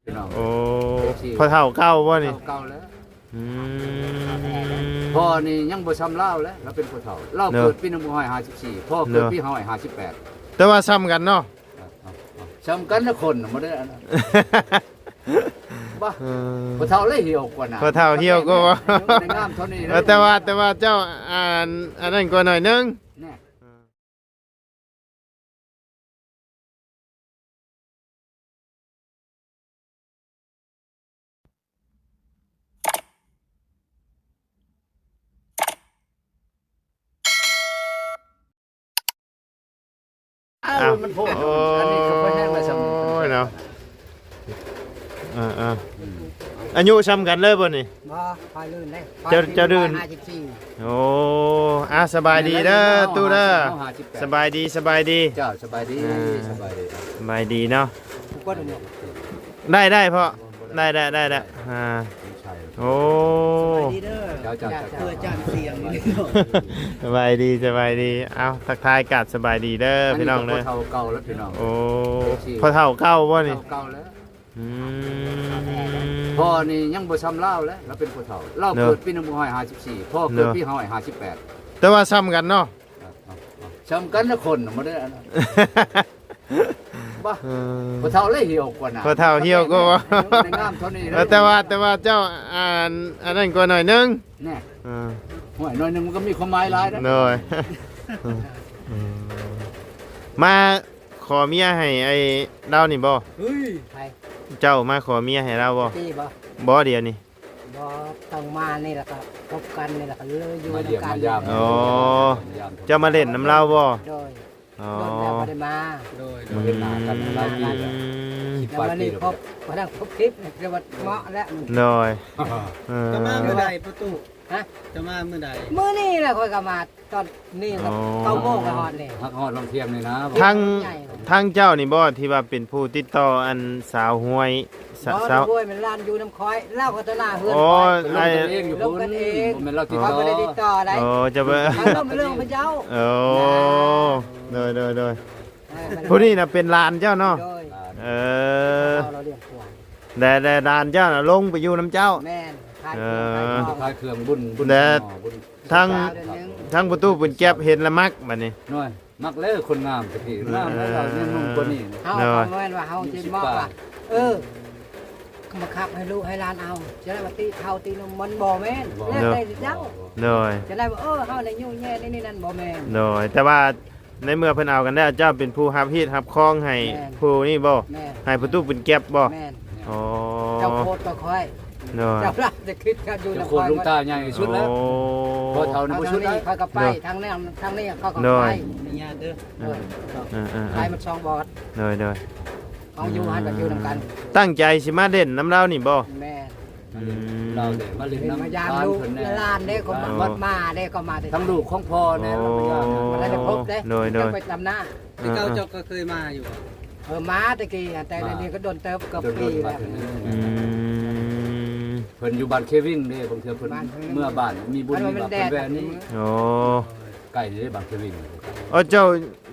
ພີ່ນ້ອງ ໂອ້ ເອັຟຊີ ພໍ່ເຖົ້າເກົ່າບໍ່ນີ້? ເຖົ້າເກົ່າແລ້ວ ອືມ ພໍ່ນີ້ຍັງບໍ່ຊ່ຳລາວແຫຼະ ລາວເປັນພໍ່ເຖົ້າ ລາວເນາະ ເກີດປີໜຶ່ງພັນເກົ້າຮ້ອຍຫ້າສິບສີ່ ພໍ່ເກີດ ເນາະ ປີຫ້າຮ້ອຍຫ້າສິບແປດ ແຕ່ວ່າຊ່ຳກັນເນາະ ຊ່ຳກັນນະຄົນບໍ່ໄດ້ອັນນັ້ນ ບໍ່ ເອີ ພໍ່ເຖົ້າເລີຍຫ່ຽວກວ່ານະ ພໍ່ເຖົ້າຫ່ຽວກວ່າ ຍັງບໍ່ໄດ້ງາມເທົ່ານີ້ເດີ ເອີ ແຕ່ວ່າ ແຕ່ວ່າເຈົ້າ ອັນ ອັນນັ້ນກວ່າໜ້ອຍໜຶ່ງ ແນ່. ອ້າວ ມັນໂພດ ໂອ້ຍ ອັນນີ້ກໍພໍແຮງແລ້ວຊ່ຳນີ້ ໂອ້ຍເນາະ ເອີໆ ອືມ ອາຍຸຊ່ຳກັນເລີຍບໍ່ນີ້? ບໍ່ ຂ້ອຍລື່ນເດ້ ເຈົ້າ ຂ້ອຍເຈົ້າລື່ນ ຫ້າສິບສີ່ ໂອ້ ອ່າ ສະບາຍດີເດີຕູ້ເດີ ສະບາຍດີ ສະບາຍດີ ເຈົ້າ ສະບາຍດີ ອ່າ ສະບາຍດີ ສະບາຍດີເນາະ ໄດ້ ໄດ້ພໍ່ ໄດ້ ໄດ້ ໄດ້ ອ່າ ໂອ້ ສະບາຍດີເດີ ເຈົ້າ ເຈົ້າ ເຈົ້າ ເພື່ອຈານສຽງ ສະບາຍດີ ສະບາຍດີ ເອົ້າ ທັກທາຍກັບສະບາຍດີເດີ ພີ່ນ້ອງເດີ ພໍ່ເຖົ້າເກົ່າແລ້ວ ພີ່ນ້ອງ ໂອ້ ພໍ່ເຖົ້າເກົ່າບໍ່ນີ້? ພໍ່ເຖົ້າເກົ່າແລ້ວ ອືມ ພໍ່ນີ້ຍັງບໍ່ຊ່ຳລາວແຫຼະ ລາວເປັນພໍ່ເຖົ້າ ລາວເນາະ ເກີດປີໜຶ່ງພັນເກົ້າຮ້ອຍຫ້າສິບສີ່ ພໍ່ເກີດ ເນາະ ປີຫ້າຮ້ອຍຫ້າສິບແປດ ແຕ່ວ່າຊ່ຳກັນເນາະ ຊ່ຳກັນນະຄົນບໍ່ໄດ້ອັນນັ້ນ ບໍ່ ເອີ ພໍ່ເຖົ້າເລີຍຫ່ຽວກວ່ານະ ພໍ່ເຖົ້າຫ່ຽວກວ່າ ຍັງບໍ່ໄດ້ງາມເທົ່ານີ້ເດີ ເອີ ແຕ່ວ່າ ແຕ່ວ່າເຈົ້າ ອັນ ອັນນັ້ນກວ່າໜ້ອຍໜຶ່ງ ແນ່ ເອີ ຫ້ວຍ ໜ້ອຍໜຶ່ງມັນກໍມີຄວາມໝາຍຫຼາຍເດ້ ໂດຍ ເອີ ມາ ຂໍເມຍໃຫ້ໄອ້ລາວນີ້ບໍ່? ເຮີ້ຍ ໃຜ? ເຈົ້າມາຂໍເມຍໃຫ້ລາວບໍ່? ຕະກີ້ບໍ່? ບໍ່ ດຽວນີ້ ບໍ່ ຕ້ອງມານີ້ແລ້ວກໍພົບກັນນີ້ແລ້ວກໍເລີຍຢູ່ນຳກັນ ມາຢ້ຽມມາຢາມ ອໍ ມາຢ້ຽມມາຢາມ ເຈົ້າມາຫຼິ້ນນຳລາວບໍ່? ໂດຍ ອໍ ດົນແລ້ວບໍ່ໄດ້ມາ ໂດຍ ບໍ່ເຫັນໜ້າກັນຫຼາຍປີແລ້ວ ອືມ ສິບປາຍປີແລ້ວ ພົບ ບໍ່ໄດ້ພົບທິບ ຄືວ່າເໝາະແລ້ວ ໂດຍ ເອີ ຈະມາມື້ໃດປະຕູ? ຮະ? ຈະມາມື້ໃດ? ມື້ນີ້ແຫຼະ ຂ້ອຍກໍມາ ຕອນນີ້ກໍ ອໍ ເກົ້າໂມງກໍຮອດນີ້ ຫາກຮອດວັນທ່ຽງນີ້ນະ ທາງ ທາງເຈົ້ານີ້ບໍ່ ທີ່ວ່າເປັນຜູ້ຕິດຕໍ່ອັນສາວຫ້ວຍ ສາ ບໍ່ ສາວ ລາວຫ້ວຍແມ່ນລາວຢູ່ນຳຂ້ອຍ ລາວກໍຕະໜ້າເຮືອນຂ້ອຍ ອໍ ໄອ້ ລົມກັນເອງຢູ່ພຸ້ນ ລົມກັນເອງ ບໍ່ແມ່ນລາວຕິດຕໍ່ ຂ້ອຍບໍ່ໄດ້ຕິດຕໍ່ໃດ ອໍ ຈະໄປ ຂ້ອຍລົມເລື່ອງຂອງເຈົ້າ ໂອ້ ໂດຍ ໂດຍ ໂດຍ ເອີ ຜູ້ນີ້ນະເປັນຫຼານເຈົ້າເນາະ ໂດຍ ເອີ ເຮົາລາວລ້ຽງຄວາຍ ແລະ ແລະຫຼານເຈົ້ານະລົງໄປຢູ່ນຳເຈົ້າ ແມ່ນ ຂາຍເຄື່ອງ ເອີ ຂາຍຂອງ ຂາຍເຄື່ອງບຸນ ບຸນ ແລະ ບຸນ ທາງ ເດືອນໜຶ່ງ ທາງປະຕູບຸນແກັບເຫັນລະມັກບັດນີ້ ໂອ້ຍ ມັກແລ້ວຄົນງາມຕະກີ້ ງາມແລ້ວ ເອີ ຍັງໜຸ່ມກວ່ານີ້ ເຮົາ ໂດຍ ກໍບໍ່ແມ່ນວ່າເຮົາຊິມອບວ່າ ເອີ ມາຄັກໃຫ້ລູກໃຫ້ຫຼານເອົາ ຈະໄດ້ວ່າຕິເຂົ້າຕິນົມ ມັນບໍ່ແມ່ນ ບໍ່ ແລ້ວແຕ່ເຈົ້າ ໂດຍ ຈະໄດ້ວ່າ ເອີ ເຮົາໄດ້ຍູ້ແຍ່ນີ້ນັ້ນ ບໍ່ແມ່ນ ໂດຍ ແຕ່ວ່າ ໃນເມື່ອເພິ່ນເອົາກັນແລ້ວ ເຈົ້າເປັນຜູ້ຮັບຮີດຮັບຄອງໃຫ້ ແມ່ນ ຜູ້ນີ້ບໍ່? ແມ່ນ ໃຫ້ປະຕູບຸນແກັບບໍ່? ແມ່ນ ອໍ ເຈົ້າໂຄດຕໍ່ຂ້ອຍ ໂດຍ ເຈົ້າລາຈະຄິດກັບຢູ່ນຳຂ້ອຍ ເຈົ້າໂຄດລຸງຕາໃຫຍ່ສຸດແລ້ວ ໂອ້ ພໍ່ເຖົ້ານີ້ບໍ່ສຸດແລ້ວ ຂ້ອຍກໍໄປ ໂດຍ ທາງນັ້ນທາງນີ້ຂ້ອຍກໍ ໂດ ໄປ ຍ ເອີ ເອີ ເອີ ໄປມັນສອງບອດ ໂດຍ ໂດຍ ເຮົາຢູ່ຫັ້ນກໍຢູ່ນຳກັນ ຕັ້ງໃຈຊິມາຫຼິ້ນນຳລາວນີ້ບໍ່? ແມ່ນ ອືມ ລາວເດ້ມາຫຼິ້ນນຳ ມາຢາມລູກຫຼານເດ້ ຄົນມາເດ້ ກໍມາແຕ່ທາງລູກຂອງພໍ່ແດ່ ໂອ້ ມາຢາມ ບໍ່ໄດ້ພົບເດ້ ໂດຍ ໂດຍ ໄປດຳນາ ແຕ່ເກົ່າເຈົ້າກໍເຄີຍມາຢູ່ບໍ່? ເອີ ມາແຕ່ກີ້ ແຕ່ດຽວນີ້ກໍດົນເຕີບ ເກືອບປີແລ້ວ ອືມ ເພິ່ນຢູ່ບ້ານເຄວິງເດ້ ບາງເທື່ອເພິ່ນເມືອບ້ານ ມີບຸນມີບາດເພິ່ນແວ່ນນີ້ ໂອ້ ໃກ້ນີ້ເດ້ ບ້ານເຄວິງ ເອີ ເຈົ້າ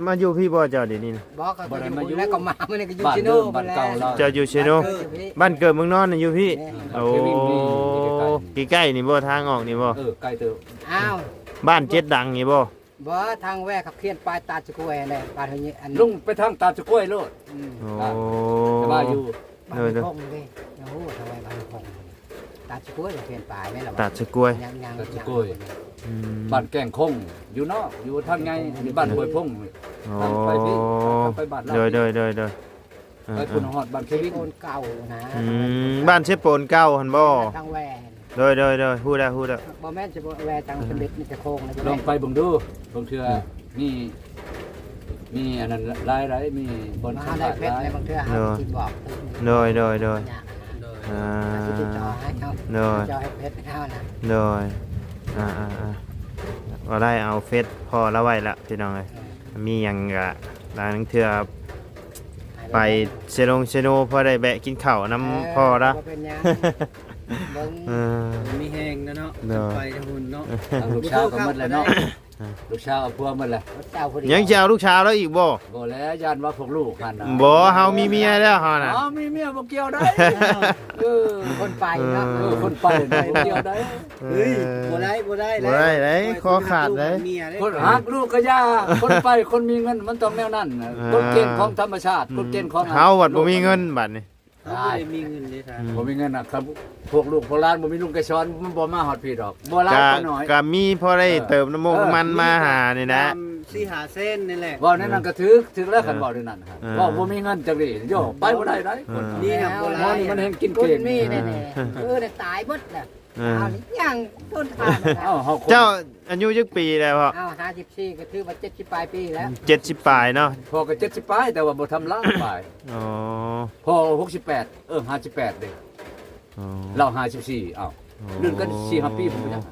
ມາຢູ່ພີ້ບໍ່ເຈົ້າດຽວນີ້ນະ? ບໍ່ ເຂົາກໍຢູ່ພຸ້ນແຫຼະ ກໍມາມື້ນີ້ກໍຢູ່ເຊໂນພຸ້ນແຫຼະ ເຈົ້າຢູ່ເຊໂນ ບ້ານເກີດເມືອງນອນນະຢູ່ພີ້ ແມ່ນ ໂອ້ ຢູ່ໃກ້ໆນີ້ບໍ່ ທາງອອກນີ້ບໍ່? ເອີ ໃກ້ເຕີບ ອ້າວ ບ້ານເຈັດດັງນີ້ບໍ່? ບໍ່ ທາງແວ່ຂັບຂຽນໄປຕາດສະກວຍຫັ້ນແຫຼະ ບ້ານຫ້ວຍ ອັນ ລົງໄປທາງຕາດສະກວຍໂລດ ອືມ ໂອ້ ຈະມາຢູ່ ບ້ານຫ້ວຍພົງເດ້ ຍັງຮູ້ທາງແວ່ບ້ານຫ້ວຍພົງ ຕາດສະກວຍ ເປັນປາຍແມ່ນລະ ຕາດສະກວຍ ຍັງ ຍັງ ຕາດສະກວຍ ອືມ ບ້ານແກ້ງຄົງ ຢູ່ເນາະ ຢູ່ທາງໃຫຍ່ ບ້ານຫ້ວຍພົງ ໂອ້ ທາງໄປພີ້ ໄປບ້ານລາວ ໂດຍ ໂດຍ ໂດຍ ໂດຍ ເອີ ໄປພຸ້ນ ເອີ ຮອດບ້ານເຄວິງ ໂພນເກົ່ານະ ອືມ ບ້ານເຊໂປນເກົ່າຫັ້ນບໍ່? ທາງແວ່ ໂດຍ ໂດຍ ໂດຍ ຮູ້ແລ້ວ ຮູ້ແລ້ວ ບໍ່ແມ່ນຊິບໍ່ແວ່ທາງສຳເລັດ ມີແຕ່ໂຄ້ງນະ ລອງໄປເບິ່ງດູ ບາງເທື່ອ ອືມ ມີ ມີອັນນັ້ນຫຼາຍໃດ ມີບ່ອນສຳພາດຫຼາຍ ບາງເທື່ອເຮົາຊິບອກ ໂດຍ ໂດຍ ໂດຍ ອ່າ ຊິຕິດຕໍ່ໃຫ້ເຮົາ ໂດຍ ເຈົ້າເຮັດເຟສໃຫ້ເຮົານະ ໂດຍ ອ່າໆໆ ບໍ່ໄດ້ເອົາເຟສພໍ່ລາວໄວ້ລະ ພີ່ນ້ອງເອີຍ ເອີ ມີຫຍັງກະລາງເທື່ອ ໄປເຊໂນງເຊໂນ ພໍໄດ້ແວະກິນເຂົ້ານຳ ເອີ ພໍ່ລະ ບໍ່ເປັນຫຍັງ ເບິ່ງ ເອີ ມີແຮງແລ້ວເນາະ ໂດຍ ໄປພຸ້ນເນາະ ທາງລູກສາວກໍໝົດແລ້ວເນາະ ລູກສາວເອົາຜົວໝົດແລ້ວ. ເຈົ້າຜູ້ດຽວ ຍັງຊິເອົາລູກສາວລາວອີກບໍ່? ບໍ່ແລ້ວ ຢ້ານວ່າພວກລູກຫັ້ນນະ. ບໍ່ ເຮົາມີເມຍແລ້ວເຮົານະ. ເຮົາມີເມຍບໍ່ກ່ຽວໄດ໋. ເອີ ຄົນໄປເນາະ. ເອີ ເອີ ຄົນໄປນະ ບໍ່ກ່ຽວໄດ໋. ເອີ ເຮີ້ຍ ບໍ່ໄດ້ ບໍ່ໄດ້ ບໍ່ໄດ້ໄດ໋ ຄໍຂາດໄດ໋. ຄົນຮັກລູກກະຢ່າ ຄົນໄປ ຄົນມີເງິນ ມັນຕ້ອງແນວນັ້ນນະ. ເອີ ກົດເກນຂອງທຳມະຊາດ ກົດເກນຂອງ ເຮົາບັດບໍ່ມີເງິນບັດນີ້. ເຮົາບໍ່ໄດ້ມີເງິນເດ້ທ່ານ. ອືມ ບໍ່ມີເງິນນະ ຄັນພວກລູກພວກຫຼານບໍ່ມີລຸງໄກສອນ ມັນບໍ່ມາຮອດພີ້ດອກ. ບໍ່ຫຼາຍກໍໜ້ອຍ ກະມີພໍໄດ້ເຕີມນ້ຳມັນມາຫານີ້ນະ ເອີ ສາມສີ່ຫ້າແສນນີ້ແຫຼະ. ເວົ້າແນວນັ້ນກໍຖືກ ຖືກແລ້ວ ເອີ ຄັນເວົ້າແນວນັ້ນ. ເອີ ເວົ້າບໍ່ມີເງິນຈັກດີ້ ໂຍ ໄປບໍ່ໄດ້ໄດ໋. ເອີ ຄົນນີ້ນະບໍ່ຫຼາຍ ຄົນນີ້ມັນແຮງກິນເກັ່ງ ຄົນມີແນ່ໆ. ເອີ ຕາຍໝົດແລ້ວ. ເອີ ເອົາຫຍັງຕົ້ນທາງ. ເອົ້າ ເຈົ້າອາຍຸຈັກປີແລ້ວພໍ່? ເອົາ ຫ້າສິບສີ່ ກໍຖືວ່າເຈັດສິບປາຍປີແລ້ວ. ເຈັດສິບປາຍເນາະ. ພໍ່ກໍເຈັດສິບປາຍ ແຕ່ວ່າບໍ່ທຳລາຍປາຍ. ອໍ ພໍ່ຫົກສິບແປດ ເອີ ຫ້າສິບແປດເດ້. ອໍ ລາວຫ້າສິບສີ່ ເອົ້າ ອໍ ເລື່ອນກັນສີ່ຫ້າປີ ບໍ່ຈັກ.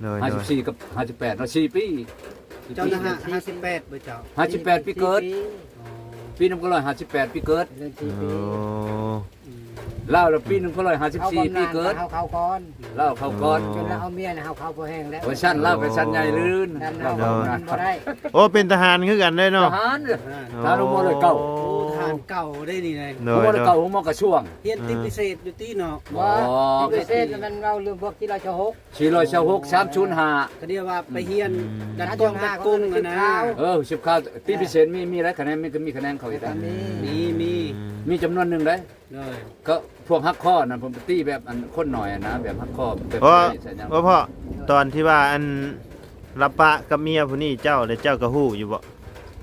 ໂດຍ ຫ້າສິບສີ່ກັບຫ້າສິບແປດເນາະ ສີ່ປີ. ເຈົ້ານະ ຫ້າສິບແປດບໍ່ເຈົ້າ? ຫ້າສິບແປດປີເກີດ. ອໍ ປີໜຶ່ງພັນເກົ້າຮ້ອຍຫ້າສິບແປດປີເກີດ. ເລື່ອນສີ່ປີ. ອໍ ອືມ ລາວລະປີໜຶ່ງພັນເກົ້າຮ້ອຍຫ້າສິບສີ່ປີເກີດ. ເຮົາເຂົ້າກ່ອນ ລາວເຂົ້າກ່ອນ. ອໍ ຈົນລາວເອົາເມຍນະ ເຮົາເຂົ້າພໍແຮງແລ້ວ. ວ່າຊັ້ນລາວໄປຊັ້ນໃຫຍ່ລື່ນ ລາວເຂົ້າກ່ອນນະ. ບໍ່ໄດ້ ໂອ້ ເປັນທະຫານຄືກັນເດ້ເນາະ. ທະຫານ ທະຫານ ໂອ້ ຫົວຮ້ອຍເກົ້າ. ໂອ້ ທະຫານເກົ່າເດ້ນີ້ນະ. ໂດຍ ຫົວຮ້ອຍເກົ້າ ຫົວໝໍກະຊວງ. ຮຽນຕິດພິເສດຢູ່ຕິເນາະ. ບໍ່ ຕິດພິເສດມັນເວົ້າເລື່ອງພວກສີ່ຮ້ອຍຊາວຫົກ ສີ່ຮ້ອຍຊາວຫົກ ສາມສູນຫ້າ ກໍດຽວວ່າໄປຮຽນ ອືມ ດັດກອງດັດກົງຫັ້ນນະ. ເອີ ສິບຄາວ ຕິດພິເສດມີ ມີຫຼາຍຄະແນນ ມີ ກໍມີຄະແນນເຂົາອີກ. ມີ ມີ ມີ ມີຈຳນວນໜຶ່ງເດ້. ໂດຍ ກໍພວກຫັກຂໍ້ນັ້ນ ເພິ່ນໄປຕິແບບອັນຄົນໜ້ອຍຫັ້ນນະ ແບບຫັກຂໍ້ແບບ ເພາະ ໃຊ້ຫຍັງ ເພາະ ເພາະຕອນທີ່ວ່າອັນລາວປະກັບເມຍຜູ້ນີ້ ເຈົ້າ ແລ້ວເຈົ້າກໍຮູ້ຢູ່ບໍ່?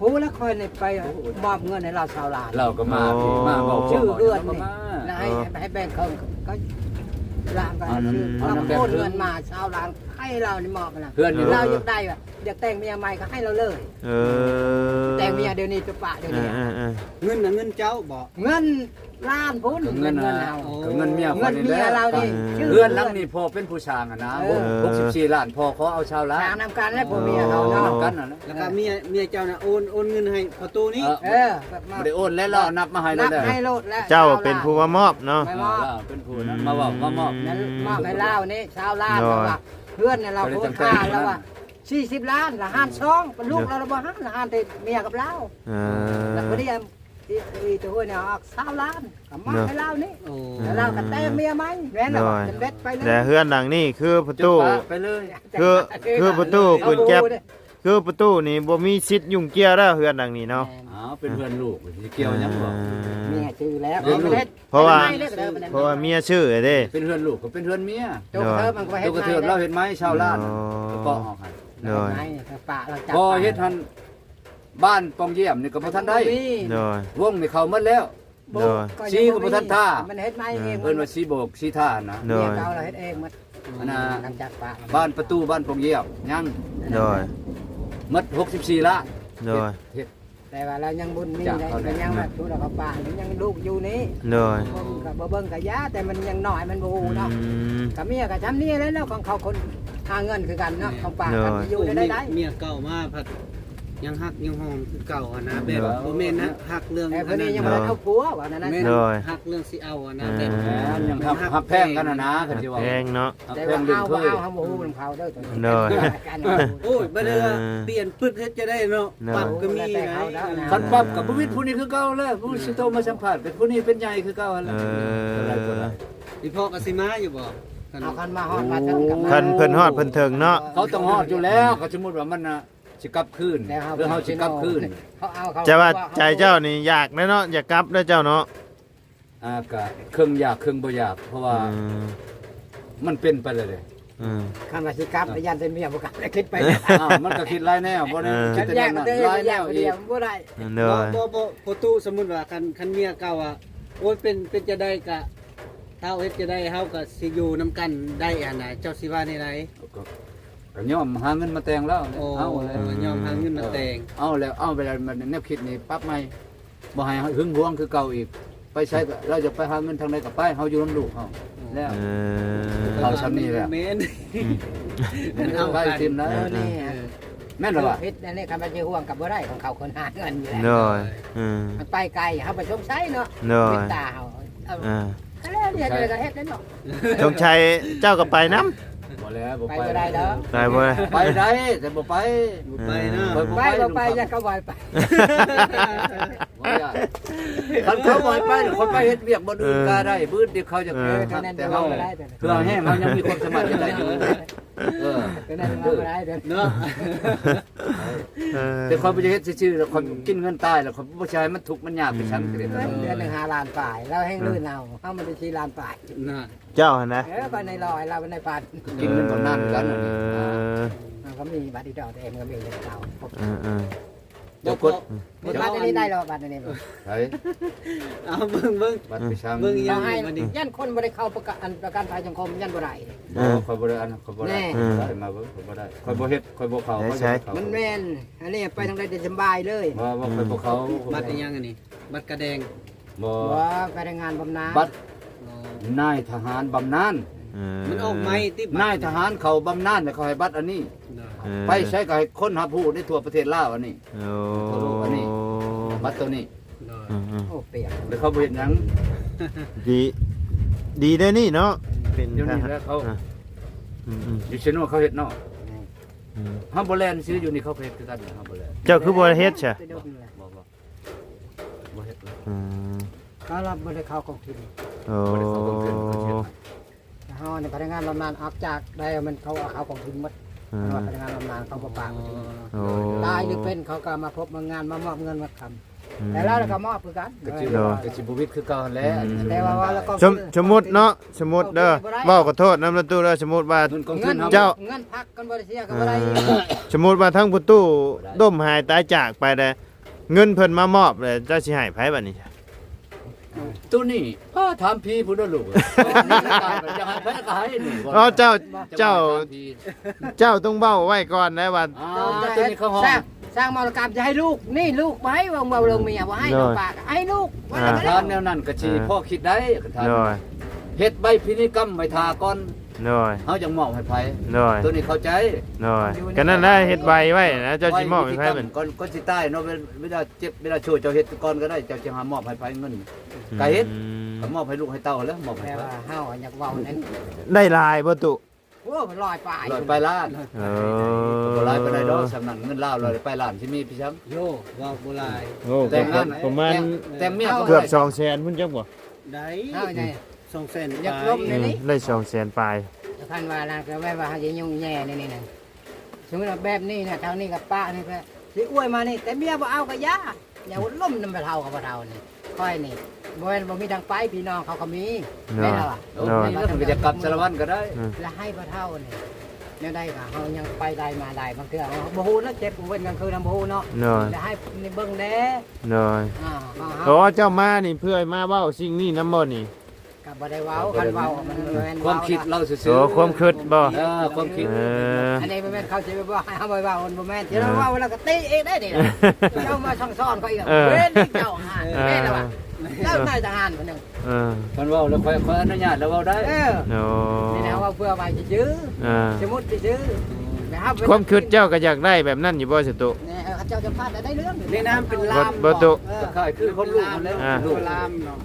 ຮູ້ແລ້ວ ຂ້ອຍນີ້ໄປມອບເງິນໃຫ້ລາວຊາວລ້ານ. ລາວກໍມາ ໂອ້ ມາເວົ້າ ຊື້ເຮືອນນີ້ ລາວກໍມາ ແລ້ວໃຫ້ ເອີ ໃຫ້ແບ່ງເຄິ່ງ ກໍລາວກໍ ອັນນັ້ນ ຊື້ ລາວກໍໂອນເງິນມາຊາວລ້ານ ໃຫ້ລາວນີ້ມອບນະ. ເຮືອນນີ້ ເອີ ລາວຢາກໄດ້ວ່າ ຢາກແຕ່ງເມຍໃໝ່ກໍໃຫ້ລາວເລີຍ. ເອີ ແຕ່ງເມຍດຽວນີ້ ຈະປະດຽວນີ້. ເອີ ເອີ ເອີ ເງິນນະ ເງິນເຈົ້າບໍ່? ເງິນ ລ້ານພຸ້ນ ກໍເງິນ ເງິນເຮົາ ກໍເງິນເມຍຂ້ອຍນີ້ແຫຼະ. ເງິນເມຍລາວນີ້ ເອີ ເຮືອນຫຼັງນີ້ພໍ່ເປັນຜູ້ສ້າງຫັ້ນນະ. ເອີ ຫົກສິບສີ່ລ້ານ ພໍ່ຂໍເອົາຊາວລ້ານ ສ້າງນຳກັນແຫຼະ ຜົວເມຍເຮົາເນາະ. ເອີ ນຳກັນຫັ້ນແຫຼະ ແລ້ວກໍເມຍ ເມຍເຈົ້ານະໂອນ ໂອນເງິນໃຫ້ພໍ່ຕູ້ນີ້. ເອີ ບໍ່ໄດ້ໂອນແລ້ວ ລາວນັບມາໃຫ້ໂລດແລ້ວ ນັບໃຫ້ໂລດແລ້ວ. ເຈົ້າເປັນຜູ້ມາມອບເນາະ. ມາມອບ ເອີ ເປັນຜູ້ນຳ ອືມ ມາເວົ້າ ມາມອບ ມາມອບໃຫ້ລາວນີ້ຊາວລ້ານ. ເອີ ເພາະວ່າເຮືອນນີ້ລາວ ໂຄງຄ່າລາວວ່າສີ່ສິບລ້ານ ລະລ້ານສອງ ເອີ ລູກລາວລະບໍ່ໃຫ້ ລະໃຫ້ແຕ່ເມຍກັບລາວ. ເອີ ລະພໍດີ ອີ ອີຕະຫ້ວຍນີ້ອອກຊາວລ້ານ ກໍມາໃຫ້ລາວນີ້. ໂອ້ ລະລາວກໍແຕ່ງເມຍໃໝ່ ແມ່ນລະ ໂດຍ ຈະເບັດໄປເລີຍ. ແລະເຮືອນຫຼັງນີ້ຄືປະຕູ ຈະປະໄປເລີຍ ຄື ຄືປະຕູປືນແກັບ ຄືປະຕູນີ້ບໍ່ມີສິດຫຍຸ້ງກ່ຽວແລ້ວ ເຮືອນຫຼັງນີ້ເນາະ. ແມ່ນ ອ້າວ ເປັນເຮືອນລູກ ຊິກ່ຽວຫຍັງບໍ່? ເອີ ເມຍຊື້ແລ້ວ ເປັນລູກ ເພາະວ່າ ເພາະວ່າເມຍຊື້ເດ້. ເປັນເຮືອນລູກກໍເປັນເຮືອນເມຍ. ໂຕກະເທີບມັນກໍເຮັດໃໝ່ ໂຕກະເທີບລາວເຮັດໃໝ່ຊາວລ້ານ ເອີ ກໍເອົາໃຫ້. ໂດຍ ໃຫ້ປະຫຼັງຈາກ ພໍເຮັດຫັ້ນ ບ້ານປ່ອງຢ້ຽມນີ້ກໍບໍ່ທັນໄດ້. ໂດຍ ວົງນີ້ເຂົ້າໝົດແລ້ວ. ໂດຍ ສີກໍບໍ່ທັນທາ ມັນເຮັດໃໝ່ເອງ. ເອີ ເອີ້ນວ່າສີໂບກສີທານະ. ໂດຍ ເມຍເກົ່າລາວເຮັດເອງໝົດ. ອັນນ່າ ຫຼັງຈາກປະ ບ້ານປະຕູ ບ້ານປ່ອງຢ້ຽມຍັງ. ໂດຍ ໝົດຫົກສິບສີ່ລ້ານ. ໂດຍ ເຮັດ ເຮັດ ແຕ່ວ່າລາວຍັງບຸນມີໄດ໋ ເຂົາຍັງວ່າທຸລະເຂົາປານຍັງລູກຢູ່ນີ້. ໂດຍ ເບິ່ງກໍບໍ່ເບິ່ງກໍຢ່າ ແຕ່ມັນຍັງນ້ອຍ ມັນບໍ່ຮູ້ເນາະ. ອືມ ກໍເມຍກໍຊ່ຳນີ້ແຫຼະເນາະ ຂອງເຂົາຄົນຫາເງິນຄືກັນເນາະ. ແມ່ນ ຂອງປານ ໂດຍ ກໍຢູ່ໄດ້ໄດ້ ເມຍເກົ່າມາພັດຍັງຮັກຍັງຫອມຄືເກົ່າຫັ້ນນະ. ແບບ ໂດຍ ບໍ່ແມ່ນນະ ຮັກເລື່ອງ ແຕ່ເພິ່ນນີ້ຍັງບໍ່ທັນເອົາຜົວວ່ານັ້ນນະ. ແມ່ນ ໂດຍ ຮັກເລື່ອງຊິເອົາຫັ້ນນະ. ແມ່ນ ແມ່ນ ຍັງຮັກ ຮັກແພງກັນຫັ້ນນະ ຄັນຊິເວົ້າ ແພງເນາະ. ແຕ່ວ່າເຮົາບໍ່ເອົາ ເຮົາບໍ່ຮູ້ນຳເຂົາເດີໂຕນີ້. ໂດຍ ໂອ້ຍ ບັດນີ້ ເອີ ປ່ຽນປຶດເຮັດຈັ່ງໃດເນາະ. ໂດຍ ປັບກໍມີນະ. ຄັນປັບກໍບໍ່ວິດຜູ້ນີ້ຄືເກົ່າແລ້ວ ຜູ້ຊິໂທມາສຳພາດ ເປັນຜູ້ນີ້ເປັນໃຫຍ່ຄືເກົ່າຫັ້ນແຫຼະ. ເອີ ອີ່ພໍ່ກໍຊິມາຢູ່ບໍ່? ຄັນ ເອົາ ຄັນມາຮອດມາເຖິງກໍມາ. ຄັນເພິ່ນຮອດເພິ່ນເຖິງເນາະ ເຂົາຕ້ອງຮອດຢູ່ແລ້ວ. ກໍສົມມຸດວ່າມັນນະ ຊິກັບຄືນ ແລ້ວເຮົາ ຫຼືເຮົາຊິກັບຄືນ ເຮົາເອົາເຂົາ. ແຕ່ວ່າໃຈເຈົ້ານີ້ຢາກແດ່ເນາະ ຢາກກັບເດີເຈົ້າເນາະ. ອ່າ ກະເຄິ່ງຢາກເຄິ່ງບໍ່ຢາກ ເພາະວ່າ ອືມ ມັນເປັນໄປແລ້ວເດ້. ອືມ ຄັນວ່າຊິກັບ ເອີ ຢ້ານແຕ່ເມຍບໍ່ກັບ ແລ້ວຄິດໄປ. ອ້າວ ມັນກໍຄິດຫຼາຍແນວ ບໍ່ໄດ້ ເອີ ຄິດແຕ່ແນວນັ້ນ ຫຼາຍແນວອີກ ບໍ່ໄດ້. ໂດຍ ບໍ່ ບໍ່ ບໍ່ ພໍ່ຕູ້ ສົມມຸດວ່າ ຄັນ ຄັນເມຍເກົ່າວ່າ ໂອ້ຍ ເປັນ ເປັນຈັ່ງໃດກະ ເຮົາເຮັດຈັ່ງໃດ ເຮົາກໍຊິຢູ່ນຳກັນໄດ້ຫັ້ນນະ ເຈົ້າຊິວ່າແນວໃດ? ກໍ ກໍຍອມຫາເງິນມາແຕ່ງລາວ. ໂອ້ ເອົາແລ້ວ ຍອມຫາເງິນມາແຕ່ງ. ເອີ ເອົາແລ້ວ ເອົາໄປແລ້ວ ແນວຄິດນີ້ປັບໃໝ່ ບໍ່ໃຫ້ຫຶງຫວງຄືເກົ່າອີກ. ໄປໃສກໍ ລາວຢາກໄປຫາເງິນທາງໃດກໍໄປ ເຮົາຢູ່ນຳລູກເຮົາ. ໂອ້ ແລ້ວ ເອີ ເຂົາຊ່ຳນີ້ແລ້ວ. ແມ່ນ ອືມ ແມ່ນ ເອົາໄປຖິ້ມນະ. ເອີ ເອີ ແມ່ນລະວ່າ ເຮັດອັນນີ້ ຄັນວ່າຊິຫ່ວງກໍບໍ່ໄດ້ ຂອງເຂົາຄົນຫາເງິນຢູ່ແລ້ວ. ໂດຍ ເອີ ມັນໄປໄກ ເຮົາໄປສົງໄສເນາະ. ໂດຍ ເມດຕາເຮົາ ເອີ ກໍແລ້ວ ເຮັດໄດ້ເນາະ. ສົງໄສເຈົ້າກໍໄປນຳ. ແລ້ວບໍ່ໄປ ໄປບໍ່ໄດ້ດອກ ໄປບໍ່ໄດ້ ໄປໄດ້ ແຕ່ບໍ່ໄປ ບໍ່ໄປເນາະ ຂ້ອຍບໍ່ໄປ ໄປບໍ່ໄປ ລຸງຄຳ ຢ້ານເຂົາບໍ່ໃຫ້ໄປ ບໍ່ຢ້ານ ຄັນເຂົາບໍ່ໃຫ້ໄປ ຂ້ອຍໄປເຮັດວຽກບ່ອນອື່ນກໍໄດ້ ເອີ ບຶດທີ່ເຂົາຈະ ເອີ ແຕ່ເຮົາ ເພື່ອແຮງເຮົາຍັງມີຄວາມສາມາດຈະໄດ້ຢູ່ ເອີ ຕົວນັ້ນເວົ້າບໍ່ໄດ້ເດີ ເນາະ ເອີ ແຕ່ຂ້ອຍບໍ່ຢາກເຮັດຊື່ໆ ແລ້ວຂ້ອຍກິນເງິນຕາຍ ແລ້ວຂ້ອຍບໍ່ຊິໃຫ້ມັນທຸກມັນຍາກໄປຊັ້ນ ເດືອນໜຶ່ງຫ້າລ້ານປາຍ ລາວແຮງລື່ນເຮົາ ເຮົາມັນໄດ້ສີ່ລ້ານປາຍ ນັ້ນ ເຈົ້າຫັ້ນນະ ເອີ ຂ້ອຍໃນຮ້ອຍ ລາວໃນພັນ ກິນເງິນບຳນານຄືກັນ ເອີ ເຮົາກໍມີບັດອີດອກ ແຕ່ເອັມກໍມີເງິນເກົ່າ ເອີໆ ເຈົ້າກົດ ບັດອັນນີ້ໄດ້ແລ້ວ ບັດອັນນີ້ ໃສ ເອົາເບິ່ງ ເບິ່ງ ບັດໄປຊ່າງ ເບິ່ງອີ່ຫຍັງບັດນີ້ ຢ້ານຄົນບໍ່ໄດ້ເຂົ້າປະກັນ ອັນປະກັນໄພສັງຄົມ ຢ້ານບໍ່ໄດ້ ເອີ ຂ້ອຍບໍ່ໄດ້ອັນນັ້ນ ຂ້ອຍບໍ່ໄດ້ ແນ່ ບໍ່ໄດ້ມາເບິ່ງ ຂ້ອຍບໍ່ໄດ້ ຂ້ອຍບໍ່ເຮັດ ຂ້ອຍບໍ່ເຂົ້າ ໄດ້ໃສ ມັນແມ່ນ ອັນນີ້ໄປທາງໃດໄດ້ສະບາຍເລີຍ ບໍ່ ບໍ່ ຂ້ອຍບໍ່ເຂົ້າ ບັດອີ່ຫຍັງອັນນີ້ ບັດກະແດງ ບໍ່ ບໍ່ ພະນັກງານບຳນານ ບັດ ອໍ ນາຍທະຫານບຳນານ ເອີ ມັນອອກໃໝ່ຕິ ນາຍທະຫານເຂົາບຳນານ ແລ້ວເຂົາໃຫ້ບັດອັນນີ້ ເອີ ໄປໃສກໍໃຫ້ຄົນຮັບຮູ້ໃນທົ່ວປະເທດລາວອັນນີ້ ໂອ້ ທົ່ວໂລກອັນນີ້ ບັດໂຕນີ້ ໂອ້ ປຽກ ແລ້ວເຂົາບໍ່ເຮັດຫຍັງ ດີ ດີເດ້ນີ້ເນາະ ເປັນ ດຽວນີ້ແຫຼະເຂົາ ອາ ອືມໆ ຢູ່ເຊໂນເຂົາເຮັດເນາະ ອືມ ເຮົາບໍ່ແລ່ນຊື່ ຢູ່ນີ້ເຂົາກໍເຮັດຄືກັນ ເຮົາບໍ່ແລ່ນ ເຈົ້າຄືບໍ່ເຮັດຊະ ບໍ່ ບໍ່ ບໍ່ເຮັດ ອືມ ເຂົາລະບໍ່ໄດ້ເຂົ້າກອງທຶນ ໂອ້ ບໍ່ໄດ້ເຂົ້າກອງທຶນ ເຂົາຊິເຮັດໃຫ້ ເຮົານີ້ພະນັກງານບຳນານອອກຈາກໄດ້ ມັນເຂົາເອົາເຂົ້າກອງທຶນໝົດ ອືມ ພະນັກງານບຳນານເຂົາບໍ່ປາກ ໂອ້ ຕາຍຫຼືເປັນ ເຂົາກໍມາພົບມາງານ ມາມອບເງິນມາຄຳ ອືມ ແຕ່ລາວກໍມອບຄືກັນ ກໍຊິ ກໍຊິບໍ່ວິດຄືເເກົ່າຫັ້ນແຫຼະ ອືມ ແຕ່ວ່າ ວ່າລະກອງ ສົມ ສົມມຸດເນາະ ສົມມຸດເດີ ເວົ້າຂໍໂທດນຳລະຕູ້ເດີ ສົມມຸດວ່າ ເງິນຂອງທຶນເຮົາ ເຈົ້າ ເງິນພັກກັນບໍ່ໄດ້ເສຍກໍບໍ່ໄດ້ ເອີ ສົມມຸດວ່າທັງປະຕູ ດ້ມຫາຍຕາຍຈາກໄປແລ້ວ ເງິນເພິ່ນມາມອບແລ້ວ ເຈົ້າຊິໃຫ້ໃຜບັດນີ້? ໂຕນີ້ ເອີ ຖາມຜີພຸ້ນເດີລູກ ຢາກໃຫ້ໃຜກໍໃຫ້ນີ້ ອໍ ເຈົ້າ ເຈົ້າ ເຈົ້າຕ້ອງເວົ້າໄວ້ກ່ອນໄດ໋ວ່າ ອ່າ ໂຕນີ້ເຂົາຮ້ອງ ສ້າງ ສ້າງມໍລະກຳຈະໃຫ້ລູກ ນີ້ລູກບໍ່ໃຫ້ ເວົ້າເລື່ອງເມຍບໍ່ໃຫ້ ໂດຍ ເວົ້າປາກໃຫ້ລູກ ເອີ ວ່າແລ້ວກໍແລ້ວ ຖາມແນວນັ້ນກໍຊິ ເອີ ພໍຄິດໄດ້ ຄັນຖາມ ໂດຍ ເຮັດໃບພິນັຍກຳໄວ້ຖ້າກ່ອນ ໂດຍ ເຮົາຈັ່ງມອບໃຫ້ໃຜ ໂດຍ ໂຕນີ້ເຂົ້າໃຈ ໂດຍ ກໍນັ້ນແຫຼະ ເຮັດໃບໄວ້ນະ ເຈົ້າຊິມອບໃຫ້ໃຜ ໃບພິນັຍກຳ ມັນ ກ່ອນ ກ່ອນຊິຕາຍເນາະ ເວລາເຈັບເວລາໂຊ ເຈົ້າເຮັດກ່ອນກໍໄດ້ ເຈົ້າຊິຫາມອບໃຫ້ໃຜເງິນ ອືມ ກໍເຮັດ ກໍມອບໃຫ້ລູກໃຫ້ເຕົ້າແລ້ວ ມອບໃຫ້ໃຜ ແຕ່ວ່າເຮົາຢາກເວົ້ານັ້ນ ໄດ້ຫຼາຍບໍ່ຕຸ? ໂອ້ ຮ້ອຍປາຍ ຮ້ອຍປາຍລ້ານ ເອີ ກໍບໍ່ຫຼາຍປານໃດດອກ ສ່ຳນັ້ນເງິນລາວຮ້ອຍປາຍລ້ານ ຊິມີໄປຊ່ຳ ໂຍ ເວົ້າບໍ່ຫຼາຍ ໂອ້ ແຕ່ງງານ ປະມານ ແຕ່ງ ແຕ່ງເມຍກໍ ເກືອບສອງແສນພຸ້ນຈັກບໍ່? ໄດ້ ເອົາໄງ ສອງແສນ ຢາກລົມ ປາຍ ນີ້ ອືມ ໄດ້ສອງແສນປາຍ ຄັນວ່ານະ ກໍແມ່ນວ່າເຮົາຊິຫຍຸ້ງແຍ່ໃນນີ້ນະ ສົມມຸດວ່າແບບນີ້ນະ ທາງນີ້ກໍປະນີ້ກໍຊິອວຍມານີ້ ແຕ່ເມຍບໍ່ເອົາກໍຢ່າ ຢ່າລົມນຳພໍ່ເຖົ້າກັບພໍ່ເຖົ້ານີ້ ຂ້ອຍນີ້ ບໍ່ແມ່ນບໍ່ມີທາງໄປ ພີ່ນ້ອງເຂົາກໍມີ ໂດຍ ແມ່ນລະວະ ໂດຍ ມັນກໍຢາກກັບສາລະວັນກໍໄດ້ ອືມ ລະໃຫ້ພໍ່ເຖົ້ານີ້ ແນວໃດກໍເຮົາຍັງໄປໄດ້ມາໄດ້ ບາງເທື່ອເຮົາບໍ່ຮູ້ນະ ເຈັບເວັນກາງຄືນນຳບໍ່ຮູ້ເນາະ ໂດຍ ລະໃຫ້ເບິ່ງແດ່ ໂດຍ ອ່າ ໂອ້ ເຈົ້າມານີ້ເພື່ອມາເວົ້າສິ່ງນີ້ນຳບໍ່ນີ້? ກໍບໍ່ໄດ້ເວົ້າ ຄັນເວົ້າມັນແມ່ນຄວາມຄິດລາວຊື່ໆ ໂອ້ ຄວາມຄິດບໍ່? ເອີ ຄວາມຄິດ ເອີ ອັນນີ້ບໍ່ແມ່ນເຂົາຊິໄປບອກໃຫ້ເຮົາໄປເວົ້າ ມັນບໍ່ແມ່ນ ເອີ ທີ່ລາວເວົ້າແລ້ວກໍຕິເອງໄດ້ນີ້ນະ ເຈົ້າມາສັ່ງສອນຂ້ອຍອີກ ເອີ ເວັນນີ້ເຈົ້າຫາ ເອີ ແມ່ນລະວະ ເຈົ້ານາຍທະຫານຄົນໜຶ່ງ ເອີ ຄັນເວົ້າແລ້ວຂ້ອຍ ຂ້ອຍອະນຸຍາດແລ້ວເວົ້າໄດ້ ເອີ ໂອ້ ນີ້ນະ ເວົ້າເພື່ອໄວ້ຊື່ໆ ເອີ ສົມມຸດຊື່ໆ ແຕ່ເຮົາ ຄວາມຄິດເຈົ້າກໍຢາກໄດ້ແບບນັ້ນຢູ່ບໍ່ ສະຕຸ? ນີ້ ເອີ ເຂົາເຈົ້າຈະພາດໄດ້ເລື່ອງ ໃນນາມເປັນລາມ ບໍ່ ບໍ່ຕຸ ເອີ ຄ້າຍຄືຄວາມລູກຫັ້ນແຫຼະ ອ່າ ລູກ ເປັນລາມເນາະ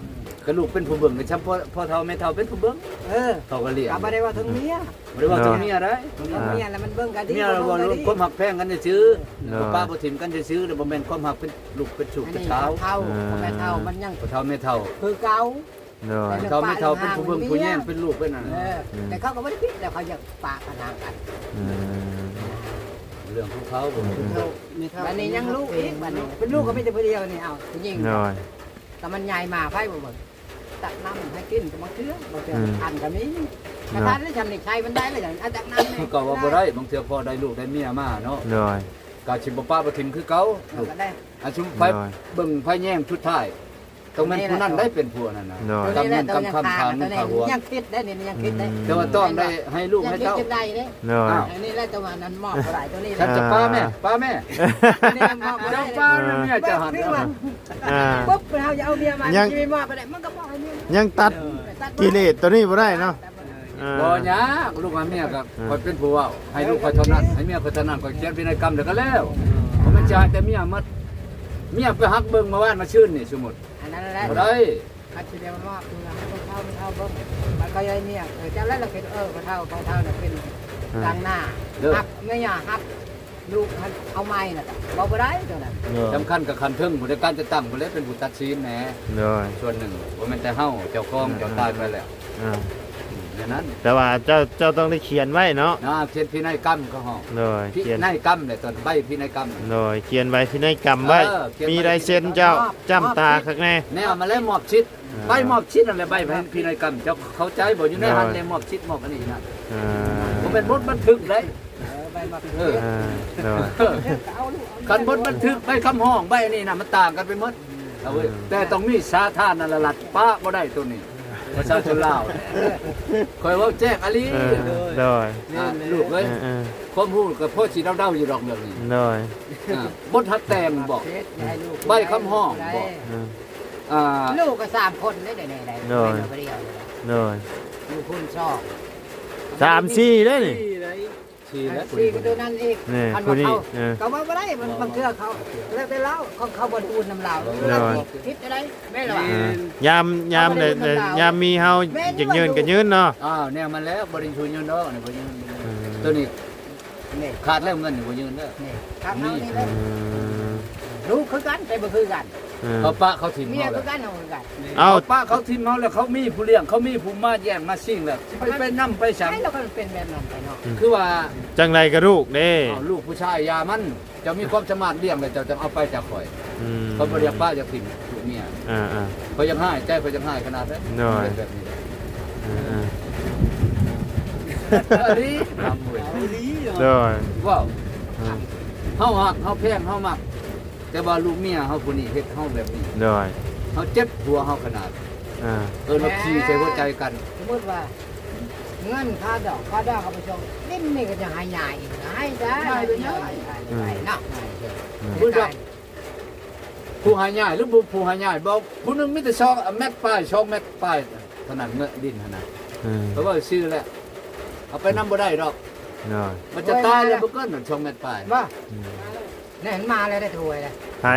ກໍລູກເປັນຜູ້ເບິ່ງ ກໍຊ່ຳພໍ່ ພໍ່ເຖົ້າແມ່ເຖົ້າເປັນຜູ້ເບິ່ງ ເອີ ເຂົາກໍລ້ຽງ ກໍບໍ່ໄດ້ເວົ້າເຖິງເມຍ ບໍ່ໄດ້ເວົ້າເຖິງເມຍໃດ໋ ເອີ ເມຍລະມັນເບິ່ງກັນດີ ເມຍລະເວົ້າເລື່ອງຄວາມຮັກແພງກັນຊື່ໆ ເອີ ກໍປະບໍ່ຖິ້ມກັນຊື່ໆ ແຕ່ບໍ່ແມ່ນຄວາມຮັກເປັນລູກເປັນຊູກເປັນສາວ ອັນນີ້ເຖົ້າ ເອີ ແມ່ເຖົ້າມັນຍັງ ພໍ່ເຖົ້າແມ່ເຖົ້າ ຄືເກົ່າ ໂດຍ ເຖົ້າແມ່ເຖົ້າເປັນຜູ້ເບິ່ງຜູ້ແຍງເປັນລູກເປັນອັນ ເອີ ອືມ ແຕ່ເຂົາກໍບໍ່ໄດ້ຜິດ ແຕ່ເຂົາຢາກປະກັນຫາກັນ ອືມ ເລື່ອງຂອງເຂົາ ອືມ ແລ້ວນີ້ຍັງລູກອີກ ບັດນີ້ເປັນລູກກໍມີແຕ່ຜູ້ດຽວນີ້ ເອົາ ຜູ້ຍິງ ໂດຍ ກໍມັນໃຫຍ່ມາ ໃຜບໍ່ເບິ່ງ ຕັກນ້ຳໃຫ້ກິນກໍບາງເທື່ອ ບາງເທື່ອ ອືມ ຄັນກໍມີ ເນາະ ຄັນໄດ້ຊ່ຳນີ້ໃຊ້ມັນໄດ້ແລ້ວ ເອົາຕັກນ້ຳໃຫ້ ກໍວ່າບໍ່ໄດ້ ບາງເທື່ອພໍໄດ້ລູກໄດ້ເມຍມາເນາະ ໂດຍ ກໍຊິບໍ່ປະບໍ່ຖິ້ມຄືເກົ່າ ລູກ ອັນຊຸມໃຜ ໂດຍ ເບິ່ງໃຜແຍງສຸດທ້າຍ ຕ້ອງແມ່ນຜູ້ນັ້ນໄດ້ເປັນຜົວນັ້ນນະ ໂດຍ ກຳເງິນກຳຄຳ ຄ່າເງິນຄ່າຫົວ ຍັງຄິດໄດ້ນີ້ ຍັງຄິດໄດ້ ອືມ ແຕ່ວ່າຕ້ອງໄດ້ໃຫ້ລູກໃຫ້ເຕົ້າ ໂດຍ ອັນນີ້ແຫຼະ ແຕ່ວ່ານັ້ນມອບບໍ່ໄດ້ ຕົວນີ້ ເຈົ້າປະແມ່ ປະແມ່ ອັນນີ້ມອບບໍ່ໄດ້ ເຈົ້າປະແມ່ ເມຍເຈົ້າຫັ້ນ ອ່າ ປຸບ ເຮົາຈະເອົາເມຍມາ ຍັງ ຊິໄປມອບໄປໄດ້ ມັນກໍບໍ່ໃຫ້ເມຍ ຍັງຕັດ ເອີ ກິເລດຕົວນີ້ບໍ່ໄດ້ເນາະ ເອີ ບໍ່ຍາກ ລູກຫາເມຍກໍ ເອີ ຂ້ອຍເປັນຜູ້ເວົ້າ ໃຫ້ລູກຂ້ອຍເທົ່ານັ້ນ ໃຫ້ເມຍຂ້ອຍເທົ່ານັ້ນ ຂ້ອຍຂຽນພິໄນກຳແລ້ວກໍແລ້ວ ບໍ່ແມ່ນຈະໃຫ້ແຕ່ເມຍໝົດ ເມຍໄປຮັກເບິ່ງເມື່ອວານມາຊືນນີ້ ສົມມຸດ ອັນນັ້ນແຫຼະ ບໍ່ໄດ້ ຄັນຊິໄດ້ມາເພື່ອໃຫ້ພໍ່ເຖົ້າແມ່ເຖົ້າເບິ່ງ ມັນກໍຍາຍເມຍ ເອີ ເຈົ້າແຫຼະລະຄິດ ເອີ ພໍ່ເຖົ້າ ພໍ່ເຖົ້ານະເປັນ ອ່າ ຕັ້ງໜ້າ ເດີ ຮັບເມຍ ຮັບລູກ ເອົາໃໝ່ນະ ເວົ້າບໍ່ໄດ້ໂຕນັ້ນ. ໂດຍ ສຳຄັນກັບຂັ້ນເທິງພຸ້ນເດ້ ການຈັດຕັ້ງພຸ້ນແຫຼະເປັນຜູ້ຕັດສິນແດ່. ໂດຍ ສ່ວນໜຶ່ງ ບໍ່ແມ່ນແຕ່ເຮົາເຈົ້າຂອງ ອ່າ ເຈົ້າຕາຍໄປແລ້ວ. ອ່າ ອືມ ແນວນັ້ນ ແຕ່ວ່າເຈົ້າ ເຈົ້າຕ້ອງໄດ້ຂຽນໄວ້ເນາະ. ອ່າ ຂຽນພິໄນກຳເຂົາຮ້ອງ. ໂດຍ ພິໄນກຳແຫຼະ ຕອນໃບພິໄນກຳ. ໂດຍ ຂຽນໃບພິໄນກຳໄວ້ ເອີ ຂຽນໃບ ມີລາຍເຊັນເຈົ້າ ຈ້ຳຕາຄັກແນ່ ແນວມາແລ້ວມອບສິດ. ອ່າ ໃບມອບສິດນັ້ນແຫຼະ ໃບພິໄນກຳ ເຈົ້າເຂົ້າໃຈບໍ່? ຢູ່ໃນຫັ້ນແຫຼະ ໂດຍ ມອບສິດມອບອັນນີ້ນະ. ອ່າ ບໍ່ແມ່ນບົດບັນທຶກໃດ. ເອີ ໃບມາ ເອີ ອ່າ ໂດຍ ເອີ ຄັນບົດບັນທຶກ ໃບຄຳຮ້ອງ ໃບອັນນີ້ນະ ມັນຕ່າງກັນໄປໝົດ. ເອົາເວີຍ ອ່າ ແຕ່ຕ້ອງມີສາທາລະນະລັດ ປະບໍ່ໄດ້ໂຕນີ້ ປະຊາຊົນລາວ. ຂ້ອຍເວົ້າແຈ້ງອີ່ຫຼີ. ເອີ ໂດຍ ອ່າ ລູກເອີຍ ເອີໆ ຄວາມຮູ້ກໍພໍຊິເດົາໆຢູ່ດອກເລື່ອງນີ້. ໂດຍ ອ່າ ບົດຮັບແຕ່ງບໍ ໃບຄຳຮ້ອງບໍ ອ່າ ອ່າ ລູກກໍສາມຄົນໄດ້ ໄດ້ ໄດ້ ໂດຍ ໄດ້ ໂດຍ ຢູ່ພຸ້ນສອງ ສາມສີ່ເດ້ນີ້ ສີ່ແລ້ວ ສີ່ກໍໂຕນັ້ນອີກ. ນີ້ ອັນວ່າ ຜູ້ນີ້ ເຂົາ ເອີ ກໍເວົ້າບໍ່ໄດ້ ມັນ ບາງເທື່ອເຂົາ ແລ້ວແຕ່ລາວ ຂອງເຂົາບໍ່ໄດ້ອຸ່ນນຳລາວ ໂດຍ ຜິດຈັ່ງໃດ ແມ່ນລະວ່າ. ອ່າ ຍາມ ຍາມ ເຂົາບໍ່ໄດ້ ໃນ ໃນ ນຳລາວ ຍາມມີເຮົາ ແມ່ນ ຢາກຍື່ນກໍຍື່ນເນາະ. ອ້າວ ແນວມັນແລ້ວ ບໍ່ໄດ້ຊູຍືນດອກ ອັນນີ້ບໍ່ຍື່ນ. ອ່າ ໂຕນີ້ ນີ້ ຂາດແລ້ວເງິນນີ້ບໍ່ຍື່ນເດີ. ນີ້ ຂາດເຮົານີ້ແຫຼະ. ອືມ ລູກຄືກັນ ແຕ່ບໍ່ຄືກັນ. ອ່າ ເຂົາປະເຂົາຖິ້ມ ເມຍ ເຮົາ ຄືກັນ ເຮົາຄືກັນ. ເອົາ ເຂົາປະເຂົາຖິ້ມເຮົາແລ້ວ ເຂົາມີຜູ້ລ້ຽງ ເຂົາມີຜູ້ມາແຍ່ງມາຊິງແລ້ວ ຊິໄປ ໄປນຳໄປສັງ. ໃຊ່ ແລ້ວກໍເປັນແບບນັ້ນໄປເນາະ. ອືມ ຄືວ່າ ຈັ່ງໃດກໍລູກເດ້. ເອົາ ລູກຜູ້ຊາຍຢ່າມັນ ເຈົ້າມີຄວາມສາມາດລ້ຽງແລ້ວ ເຈົ້າຈັ່ງເອົາໄປຈາກຂ້ອຍ. ອືມ ຂ້ອຍບໍ່ຢາກປະຢາກຖິ້ມລູກເມຍ. ອ່າໆ ຂ້ອຍຍັງຮ້າຍໃຈ ຂ້ອຍຍັງຮ້າຍຂະໜາດໃດ. ໂດຍ ເປັນແບບນີ້. ອ່າໆ ອີ່ຫຼີ ທຳເວີຍ ອີ່ຫຼີເນາະ. ໂດຍ ເວົ້າ ອ່າ ເຮົາຮັກ ເຮົາແພງ ເຮົາມັກ ແຕ່ວ່າລູກເມຍເຮົາຜູ້ນີ້ເຮັດເຮົາແບບນີ້. ໂດຍ ເຮົາເຈັບຫົວເຮົາຂະໜາດ. ອ່າ ເອີ້ນວ່າຂີ້ໃສ່ຫົວໃຈກັນ. ສົມມຸດວ່າ ເງິນຄ່າດອກຄ່າດາວເຂົາໄປສົ່ງ ດິນນີ້ກໍຈະໃຫ້ຍາຍອີກ ໃຫ້ໄດ້ ໃຫ້ໄດ້ ອືມ ເນາະ. ອືມ ຜູ້ໃດ ຜູ້ໃຫ້ຍາຍ ຫຼື ຜູ້ໃຫ້ຍາຍ ບໍ່ ຜູ້ໜຶ່ງມີແຕ່ສອງແມັດປາຍ ສອງແມັດປາຍເທົ່ານັ້ນ ເງິນດິນຫັ້ນນະ. ອືມ ເຂົາເວົ້າຊື່ແຫຼະ ເອົາໄປນຳບໍ່ໄດ້ດອກ. ໂດຍ ມັນຈະຕາຍແລ້ວ ໂອ້ຍ ບໍ່ເກີນສອງແມັດປາຍ. ວ່າ ອືມ ແນ່ ມາແລ້ວ ໄດ້ຖ້ວຍແລ້ວ. ໃຜ?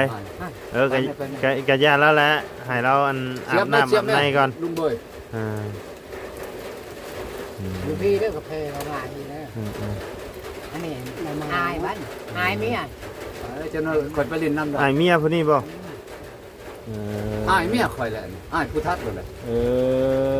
ອ່າ ເອີ ກະ ໄປແນ່ ໄປແນ່ ກະ ກະຢ່າລາວແຫຼະ ໃຫ້ລາວອັນ ສຽບແມັດ ອາບນ້ຳ ສຽບແມັດ ອາບໃນກ່ອນ. ລຸງໂບຍ ອ່າ ອືມ ຢູ່ພີ້ເດີ ກາແຟເຮົາມາພີ້ເດີ. ອືມໆ ອັນນີ້ອ້າຍບ້ານ ອ້າຍເມຍ. ເອີ ເຈົ້ານ້ອຍ ຂ້ອຍໄປຫຼິ້ນນຳດອກ. ອ້າຍເມຍຜູ້ນີ້ບໍ່? ອືມ ເອີ ອ້າຍເມຍຂ້ອຍແຫຼະ ອ້າຍຜູ້ທັດແຫຼະ. ເອີ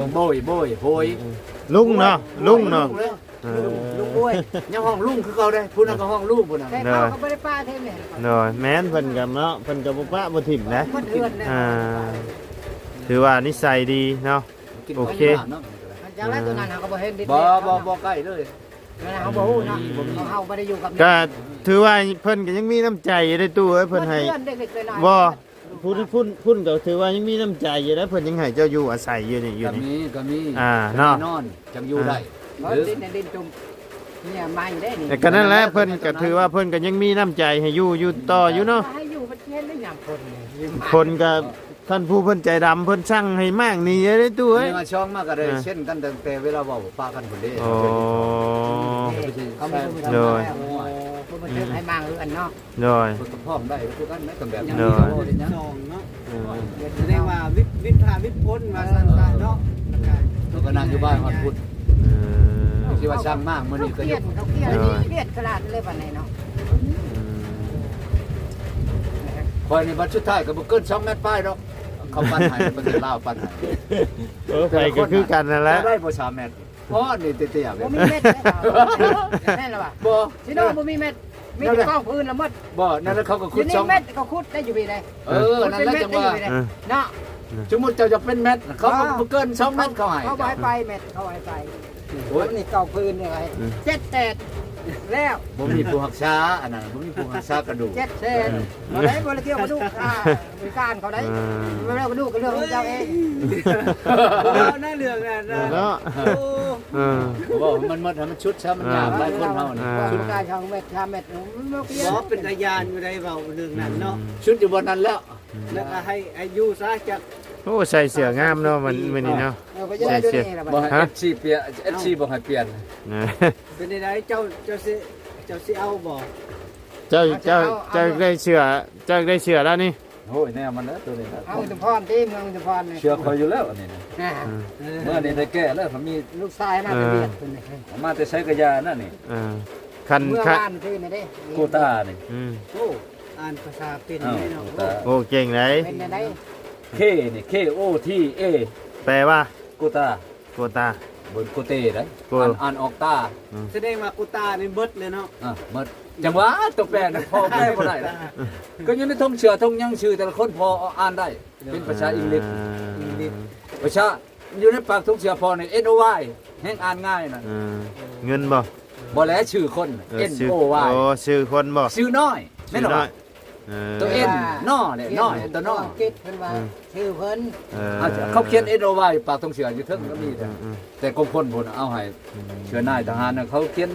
ລຸງໂບຍ ໂບຍ ໂຫຍ ອືມໆ ລຸງເນາະ ລຸງເນາະ. ລຸງເລີຍ ເອີ ລຸງ ລຸງໂອ້ຍ ຍັງຮ້ອງລຸງຄືເກົ່າເດ້ ຜູ້ນັ້ນກໍຮ້ອງລຸງ ຜູ້ນັ້ນ ແຕ່ເຂົາກໍບໍ່ໄດ້ປະເທື່ອນີ້. ໂດຍ ແມ່ນ ເພິ່ນກໍເນາະ ເພິ່ນກໍບໍ່ປະບໍ່ຖິ້ມນະ. ມັນເຮືອນແລ້ວ ອ່າ ຖືວ່ານິໄສດີເນາະ. ໂອເຄ ມັນຈະໄດ້ຕົວນັ້ນ ເຮົາກໍບໍ່ເຫັນດິ. ບໍ່ ບໍ່ ບໍ່ໃກ້ເລີຍ ເຮົາບໍ່ຮູ້ເນາະ ເຮົາບໍ່ໄດ້ຢູ່ກັບ ກໍຖືວ່າເພິ່ນກໍຍັງມີນ້ຳໃຈຢູ່ເດ້ຕູ້ເອີຍ ເພິ່ນໃຫ້ ບໍ່ ຜູ້ທີ່ພຸ້ນ ພຸ້ນກໍຖືວ່າຍັງມີນ້ຳໃຈຢູ່ນະ ເພິ່ນຍັງໃຫ້ເຈົ້າຢູ່ອາໄສຢູ່ນີ້ ຢູ່ນີ້ ກໍມີ ກໍມີ ອ່າ ເນາະ ແນ່ນອນ ຈັ່ງຢູ່ໄດ້. ເອີ ເອີ ດິນ ດິນຕຸ່ມເມຍໃໝ່ເດ້ນີ້ ແຕ່ກໍນັ້ນແຫຼະ ເພິ່ນກໍຖືວ່າເພິ່ນກໍຍັງມີນ້ຳໃຈໃຫ້ຢູ່ ຢູ່ຕໍ່ຢູ່ເນາະ ໃຫ້ຢູ່ ມັນຊິເຮັດໄດ້ຫຍັງຄົນນີ້ ຄົນກໍ ທ່ານຜູ້ເພິ່ນໃຈດຳ ເພິ່ນສັ່ງໃຫ້ມ້າງໜີເດ້ຕູ້ເອີຍ. ເອົາຊ່ອງມາກໍໄດ້ ອ່າ ເຊັນກັນຕັ້ງແຕ່ເວລາເວົ້າປະກັນພຸ້ນເດ້. ໂອ້ ໂດຍ ເພິ່ນບໍ່ເຊີນໃຫ້ມ້າງເຮືອນເນາະ. ໂດຍ ເພິ່ນກໍພ້ອມໄດ້ຄືກັນນະ ກັນແບບນັ້ນ ໂດຍ ເວົ້າໄດ້ຫຍັງ ສອງເນາະ. ເອີ ສະແດງວ່າວິດ ວິດພາວິດພົນວ່າຊັ້ນຊະເນາະ. ເພິ່ນກໍນັ່ງຢູ່ບ້ານຮອດພຸ້ນ. ເອີ ຊິວ່າຊ່າງມ້າງມື້ນີ້ກໍຢູ່ ເຂົາກຽດ ເຂົາກຽດ ໂດຍ ກຽດຂະໜາດເລີຍບັດນີ້ເນາະ. ອືມ ຂ້ອຍນີ້ບັດສຸດທ້າຍກໍບໍ່ເກີນສອງແມັດປາຍດອກ ເຂົາປັນໃຫ້ ປະເທດລາວປັນໃຫ້. ເອີ ໃຜກໍຄືກັນນັ້ນແຫຼະ ໄດ້ບໍ່ສາມແມັດ ພໍນີ້ເຕ້ຍໆ ບໍ່ມີແມັດເດ້ ແມ່ນລະວະ ບໍ່ ຊິໂນບໍ່ມີແມັດ ມີແຕ່ກອງພື້ນລະໝົດ. ບໍ່ ນັ້ນແຫຼະ ເຂົາກໍຂຸດສອງແມັດ ເຂົາຂຸດໄດ້ຢູ່ພີ້ໃດ. ເອີ ນັ້ນແຫຼະ ຈັງວ່າ ເນາະ ສົມມຸດເຈົ້າຢາກເປັນແມັດ ເຂົາບໍ່ເກີນສອງແມັດເຂົາໃຫ້ ເຂົາບໍ່ໃຫ້ໄປແມັດ ເຂົາໃຫ້ໄປ. ໂອ້ຍ ນີ້ເກົ້າພື້ນນີ້ ອືມ ເຈັດແສນແລ້ວ ບໍ່ມີຜູ້ຮັກສາ ອັນນັ້ນ ບໍ່ມີຜູ້ຮັກສາກະດູກ ເຈັດແສນ ອືມ ບໍ່ໄດ້ ບໍ່ໄດ້ກ່ຽວກະດູກ ອ່າ ບໍລິການເຂົາໄດ້ ອ່າ ບໍ່ໄດ້ກະດູກ ກະເລື່ອງຂອງເຈົ້າເອງ ເວົ້າໃນເລື່ອງນັ້ນນະ ເນາະ ໂອ້ ເອີ ເວົ້າໃຫ້ມັນໝົດ ໃຫ້ມັນຊຸດຊະ ມັນຍາກ ອ່າ ຫຼາຍຄົນເຮົານີ້ ອ່າ ຊຸດການສອງແມັດ ສາມແມັດ ບໍ່ ເປັນຕາຢ້ານຢູ່ໃດ ເວົ້າເລື່ອງນັ້ນເນາະ ອືມ ຊຸດຢູ່ບ່ອນນັ້ນແລ້ວ. ແລ້ວກໍໃຫ້ ໃຫ້ຢູ່ຊະຈັກ. ໂອ້ ໃສ່ເສື້ອງາມເນາະ ມື້ນີ້ເນາະ ເອີ ໃສ່ເສື້ອ ບໍ່ໃຫ້ ຮະ ເອັຟຊີປ່ຽນ ເອັຟຊີບໍ່ໃຫ້ປ່ຽນ. ເປັນໃດເຈົ້າ ເຈົ້າຊິ ເຈົ້າຊິເອົາບໍ່? ເຈົ້າ ເຈົ້າ ເຈົ້າຢາກໄດ້ເສື້ອ ເຈົ້າຢາກໄດ້ເສື້ອແລ້ວນີ້. ໂອ້ຍ ແນວມັນແຫຼະ ໂຕນີ້ນະ ເອົາອຸດມະພອນຕິ ເມືອງອຸດມະພອນນີ້ ເຊື່ອຂ້ອຍຢູ່ແລ້ວອັນນີ້ນະ ອ່າ ເອີ ເມື່ອນີ້ໄດ້ແກ້ແລ້ວ ເຂົາມີລູກຊາຍມາແຕ່ວຽກ ເອີ ເພິ່ນນີ້ ເອົາມາແຕ່ໃສກະຢ່ານັ້ນນີ້ ເອີ ຄັນ ເມື່ອວານຄືນນີ້ເດ້ ໂກຕານີ້ ອືມ ໂອ້ ອ່ານພາສາເປັນເດ້ເນາະ ໂກຕາ ໂອ້ ເກັ່ງເດ້ ເປັນແນວໃດ? ເຄນີ້ K O T A ແປວ່າ ໂກຕາ ໂກຕາ ບໍ່ແມ່ນໂກເຕເດ້ ໂກ ອ່ານ ອ່ານອອກຕາ ອືມ ສະແດງວ່າໂກຕານີ້ເບິດເລີຍເນາະ ອ່າ ເບິດ ຈັ່ງວ່າຕົວແປນະ ພໍ່ແປບໍ່ໄດ້ລະ ກໍຢູ່ໃນຖົງເສື້ອຖົງຫຍັງ ຊື່ແຕ່ລະຄົນພໍອ່ານໄດ້ ເປັນພາສາອັງກິດ ອ່າ ອັງກິດ ພາສາ ຢູ່ໃນປາກຖົງເສື້ອພໍນີ້ N O Y ແຮ່ງອ່ານງ່າຍນະ ເອີ ເງິນບໍ່? ບໍ່ແຫຼະ ຊື່ຄົນ ເອີ N O Y ຊື່ ໂອ້ ຊື່ຄົນບໍ່? ຊື່ນ້ອຍ ແມ່ນບໍ່? ເອີ ຕົວ N ນ້ອຍແຫຼະ ນ້ອຍ ຕົວນ້ອຍ ອັງກິດເພິ່ນວ່າ ເອີ ຊື່ເພິ່ນ ເອີ ເຂົາຂຽນ N O Y ປາກຖົງເສື້ອຢູ່ເທິງກໍມີ ເອີ ເອີ ແຕ່ ແຕ່ກົມພົນພຸ້ນເອົາໃຫ້ ອືມ ເສື້ອນາຍທະຫານນະ ເຂົາຂຽນ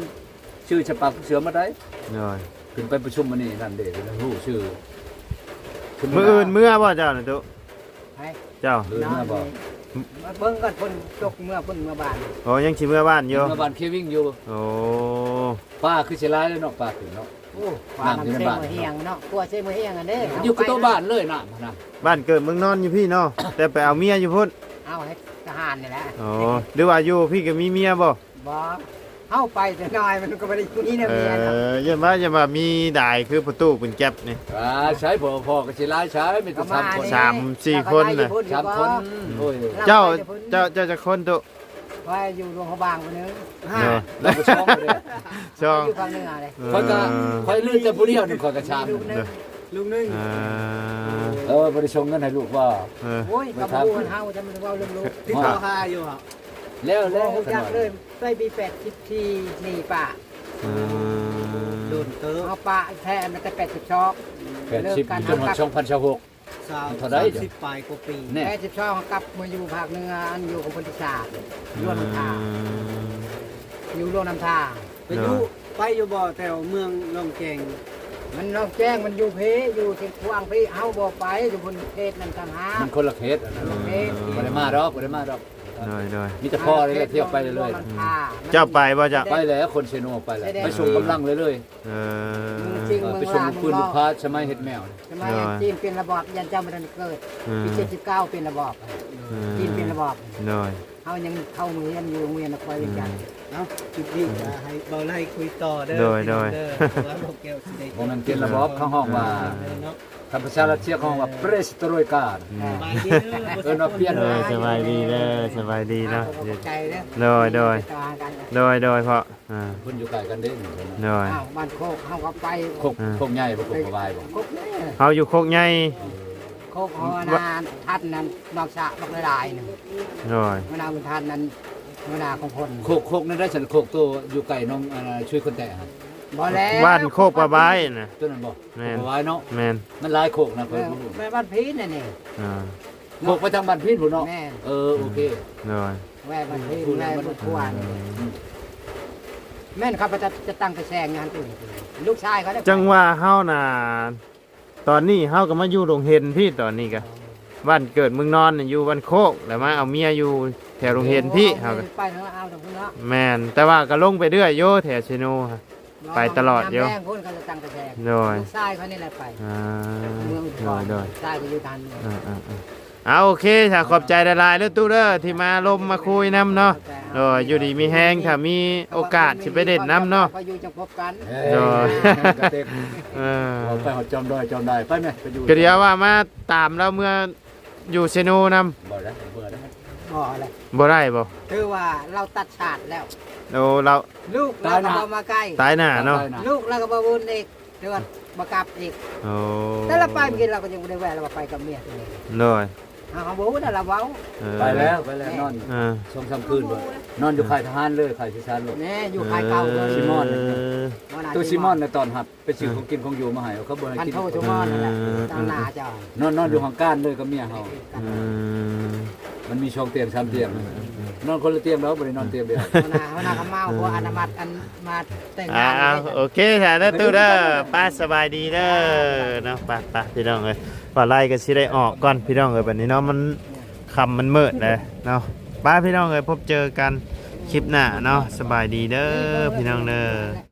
ຊື່ສະປາກເສື້ອໝົດໄດ໋ ໂດຍ ຂຶ້ນໄປປະຊຸມມື້ນີ້ນັ້ນເດ້ ຮູ້ຊື່ ມື້ອື່ນເມືອບໍ່ເຈົ້ານະຕຸ? ໃຜ? ເຈົ້າ ຫຼືເມືອບໍ່? ມາເບິ່ງກ່ອນ ເພິ່ນຕົກເມືອພຸ້ນ ເມືອບ້ານ ໂອ້ ຍັງຊິເມືອບ້ານຢູ່ ເມືອບ້ານເຄວິງຢູ່ ໂອ້ ປາຄືຊິຫຼາຍເນາະ ປາຂຶ້ນເນາະ ໂອ້ ປານ້ຳເຊມະຮຽງເນາະ ຂົວເຊມະຮຽງອັນເດ້ ຢູ່ກະໂຕະບ້ານເລີຍນ້ຳຫັ້ນນະ ບ້ານເກີດເມືອງນອນຢູ່ພີ້ເນາະ ແຕ່ໄປເອົາເມຍຢູ່ພຸ້ນ ເອົາໃຫ້ທະຫານນີ້ແຫຼະ ໂອ້ ຫຼືວ່າຢູ່ພີ້ກໍມີເມຍບໍ່? ບໍ່ ເຮົາໄປແຕ່ນ້ອຍມັນກໍບໍ່ໄດ້ມີແນວເມຍເນາະ ເອີ ຢ່າວ່າ ຢ່າວ່າມີຫຼາຍຄືພໍ່ຕູ້ເປັນແກັບນີ້ ອ່າ ໃຊ້ພໍ່ ພໍ່ກໍຊິຫຼາຍ ໃຊ້ມີແຕ່ສາມຄົນ ສາມສີ່ຄົນນະ ສາມຄົນ ໂອ້ຍ ເຈົ້າ ເຈົ້າ ເຈົ້າຈັກຄົນຕຸ? ຂ້ອຍຢູ່ຫຼວງພະບາງຜູ້ໜຶ່ງ ໂດຍ ແລ້ວກໍສອງເດ້ ສອງ ຢູ່ພາກເໜືອເດ້ ເອີ ຂ້ອຍກໍ ຂ້ອຍລືມແຕ່ຜູ້ດຽວໜຶ່ງ ຂ້ອຍກໍສາມ ລູກໜຶ່ງ ລູກໜຶ່ງ ເອີ ເອີ ບໍ່ໄດ້ສົ່ງເງິນໃຫ້ລູກບໍ່? ເອີ ໂອ້ຍ ກໍບໍ່ຮູ້ເຮົາຈະມາເວົ້າເລື່ອງລູກ ຕິດຕໍ່ຫາຢູ່ ແລ້ວ ແລ້ວ ບໍ່ຮູ້ຈັກເລີຍ ໃສ່ປີແປດສິບສີ່ ໜີປະ ອືມ ໂດນເຕີບ ເຮົາປະແທ້ມາແຕ່ແປດສິບສອງ ແປດສິບ ຈົນຮອດສອງພັນຊາວຫົກ ຊາວ ເທົ່າໃດ ສາມສິບປາຍກວ່າປີ ແນ່ ແປດສິບສອງ ກັບມາຢູ່ພາກເໜືອ ອັນຢູ່ຂອງຄົນທີສາມ ອືມ ຫຼວງນ້ຳທາ ຢູ່ຫຼວງນ້ຳທາ ໄປຢູ່ ໂດຍ ໄປຢູ່ບໍ່ແຖວເມືອງໜອງແຈງ? ມັນໜອງແຈງ ມັນຢູ່ພີ້ ຢູ່ຊຽງຂວາງພີ້ ເຮົາບໍ່ໄປ ຢູ່ພຸ້ນເຂດນັ້ນຕ່າງຫາກ ມັນຄົນລະເຂດ ຄົນລະເຂດ ບໍ່ໄດ້ມາດອກ ບໍ່ໄດ້ມາດອກ ໂດຍ ໂດຍ ມີແຕ່ພໍ່ນີ້ແຫຼະ ທ່ຽວໄປເລື້ອຍໆ ອືມ ເຈົ້າໄປບໍ່ເຈົ້າ? ໄປແລ້ວ ຄົນເຊໂນໄປແລ້ວ ໄປສົ່ງກຳລັງເລື້ອຍໆ ເອີ ເອີ ໄປສົ່ງປືນລູກພາດສະໄໝເຮັດແມວ ສະໄໝ ໂດຍ ຈີນປ່ຽນລະບອບ ຢ້ານເຈົ້າບໍ່ທັນເກີດ ອືມ ປີເຈັດສິບເກົ້າປ່ຽນລະບອບ ອືມ ຈີນປ່ຽນລະບອບ ໂດຍ ເຮົາຍັງເຂົ້າໂຮງຮຽນຢູ່ໂຮງຮຽນນະຄອນວຽງຈັນ ເອົ້າ ຄລິບນີ້ກໍໃຫ້ເບົາໄລຄຸຍຕໍ່ເດີ ໂດຍ ໂດຍ ວ່າບໍ່ແກ້ວຊິໄດ້ ບໍ່ແມ່ນປ່ຽນລະບອບ ເຂົາຮ້ອງວ່າ ເອີ ເນາະ ທາງພາສາຣັດເຊຍເຂົາເອີ້ນວ່າ ເປຣສໂຕຣຍກາ ອ່າ ສະບາຍດີເດີ ເອີ ເນາະ ປ່ຽນ ເອີ ສະບາຍດີເດີ ສະບາຍດີເນາະ ຂອບໃຈເດີ ໂດຍ ໂດຍ ຕິດຕໍ່ຫາກັນ ໂດຍ ໂດຍ ພໍ່ ອ່າ ເພິ່ນຢູ່ໃກ້ກັນເດ້ ໂດຍ ອ້າວ ບ້ານໂຄກເຮົາກໍໄປ ໂຄກ ອ່າ ໂຄກໃຫຍ່ບໍ່ ໂຄກບໍ່ວາຍບໍ່? ໂຄກໃຫຍ່ ເຮົາຢູ່ໂຄກໃຫຍ່ ໂຄກເຮົາ ອັນນັ້ນ ທັດນັ້ນ ນອກສະບັກຫຼາຍໆໜຶ່ງ ໂດຍ ມະນາວທັດນັ້ນ ມະນາຂອງຄົນ ໂຄກ ໂຄກນັ້ນໄດ້ຊັ້ນ ໂຄກໂຕຢູ່ໃກ້ໜອງ ອ່າ ຊຸຍຄົນແຕະຫັ້ນ ບໍ່ແລ້ວ ບ້ານໂຄກປາບາຍນະ ໂຕນັ້ນບໍ່? ແມ່ນ ໂຄກປາບາຍເນາະ ແມ່ນ ມັນຫຼາຍໂຄກນະ ເອີ ຂ້ອຍບໍ່ຮູ້ ແມ່ນບ້ານພີນນັ້ນນີ້ ອ່າ ໂຄກໄປທາງບ້ານພີນພຸ້ນເນາະ ແມ່ນ ເອີ ໂອເຄ ໂດຍ ແວ່ບ້ານພີນ ແວ່ບ້ານຂວານ ອືມ ແມ່ນເຂົາໄປຈັດ ຈັດຕັ້ງກະແສງຢູ່ຫັ້ນ ລູກຊາຍເຂົາ ຈັ່ງວ່າເຮົານະ ຕອນນີ້ເຮົາກໍມາຢູ່ດົງເຫັນພີ້ ຕອນນີ້ກະ ບ້ານເກີດເມືອງນອນຢູ່ບ້ານໂຄກ ແລ້ວມາເອົາເມຍຢູ່ແຖວດົງເຫັນພີ້ ເຮົາກໍ ໄປທາງລາວທາງພຸ້ນເນາະ ແມ່ນ ແຕ່ວ່າກໍລົງໄປເລື້ອຍຢູ່ແຖວເຊໂນ ໄປຕະຫຼອດຢູ່ ຍາມແລງພຸ້ນກໍຈະຕັ້ງກະແສງ ໂດຍ ລູກຊາຍເຂົານີ້ແຫຼະໄປ ອ່າ ເມືອງ ໂດຍ ໂດຍ ຊາຍກໍຢູ່ທາງເມືອງ ເອີ ເອີ ເອີ ເອົາ ໂອເຄ ຂອບໃຈຫຼາຍໆເດີຕູ້ເດີ ທີ່ມາລົມມາຄຸຍນຳເນາະ ໂດຍ ຢູ່ດີມີແຮງ ຖ້າມີໂອກາດຊິໄປຫຼິ້ນນຳເນາະ ພໍຢູ່ຈັ່ງພົບກັນ ໂດຍ ເອີ ເວົ້າໄປຮອດຈອມດອຍ ຈອມດາຍ ໄປແມະ ໄປຢູ່ ກໍດຽວວ່າມາຕາມລາວເມືອ ຢູ່ເຊໂນນຳ ບໍ່ໄດ້ ບໍ່ໄດ້ ບໍ່ໄດ້ ບໍ່ໄດ້ບໍ່? ຄືວ່າລາວຕັດສາດແລ້ວ ໂອ້ ລາວ ລູກລາວກໍບໍ່ມາໃກ້ ຕາຍໜ້າເນາະ ຕາຍໜ້າ ລູກລາວກໍບໍ່ວຸນອີກ ເດືອນບໍ່ກັບອີກ ໂອ້ ແຕ່ລາວໄປມື້ກີ້ລາວກໍຍັງບໍ່ໄດ້ແວ່ ລາວວ່າໄປກັບເມຍຕົວນີ້ ໂດຍ ເຮົາ ເຮົາບໍ່ຮູ້ນະ ລາວເວົ້າ ເອີ ໄປແລ້ວ ໄປແລ້ວ ແມ່ນ ນອນ ເອີ ສອງສາມຄືນພຸ້ນ ນອນຢູ່ ເອີ ຄ້າຍທະຫານເລີຍ ຄ້າຍສຸສານໂລດ ແມ່ນ ຢູ່ຄ້າຍເກົ່າ ເອີ ໂຕຊີມອນ ໂຕຊີມອນນະຕ້ອນຮັບ ໄປຊື້ຂອງກິນຂອງຢູ່ມາໃຫ້ ເຂົາບໍ່ໃຫ້ກິນ ພັນໂທ ຂອງກິນ ທຸມອນນັ້ນແຫຼະ ເອີ ຕາມໜ້າເຈົ້າ ນອນ ນອນຢູ່ຫ້ອງການເລີຍກັບເມຍເຮົາ ເອີ ມັນມີສອງຕຽງສາມຕຽງ ເອີ ນອນຄົນລະຕຽງແລ້ວ ບໍ່ໄດ້ນອນຕຽງດຽວ ຫົວໜ້າ ຫົວໜ້າກໍເມົາ ເອີ ພວກອານາມັດ ອັນມາແຕ່ງງານ ອ່າ ໂອເຄ ສາທຸເດີ ໄປ ສະບາຍດີເດີເນາະ ໄປ ໄປ ພີ່ນ້ອງເອີຍ ວ່າໄລ່ກໍຊິໄດ້ອອກກ່ອນ ພີ່ນ້ອງເອີຍ ບັດນີ້ເນາະ ມັນຄ່ຳມັນມືດແລ້ວເນາະ ໄປ ພີ່ນ້ອງເອີຍ ພົບເຈີກັນຄລິບໜ້າເນາະ ສະບາຍດີເດີ ພີ່ນ້ອງເດີ.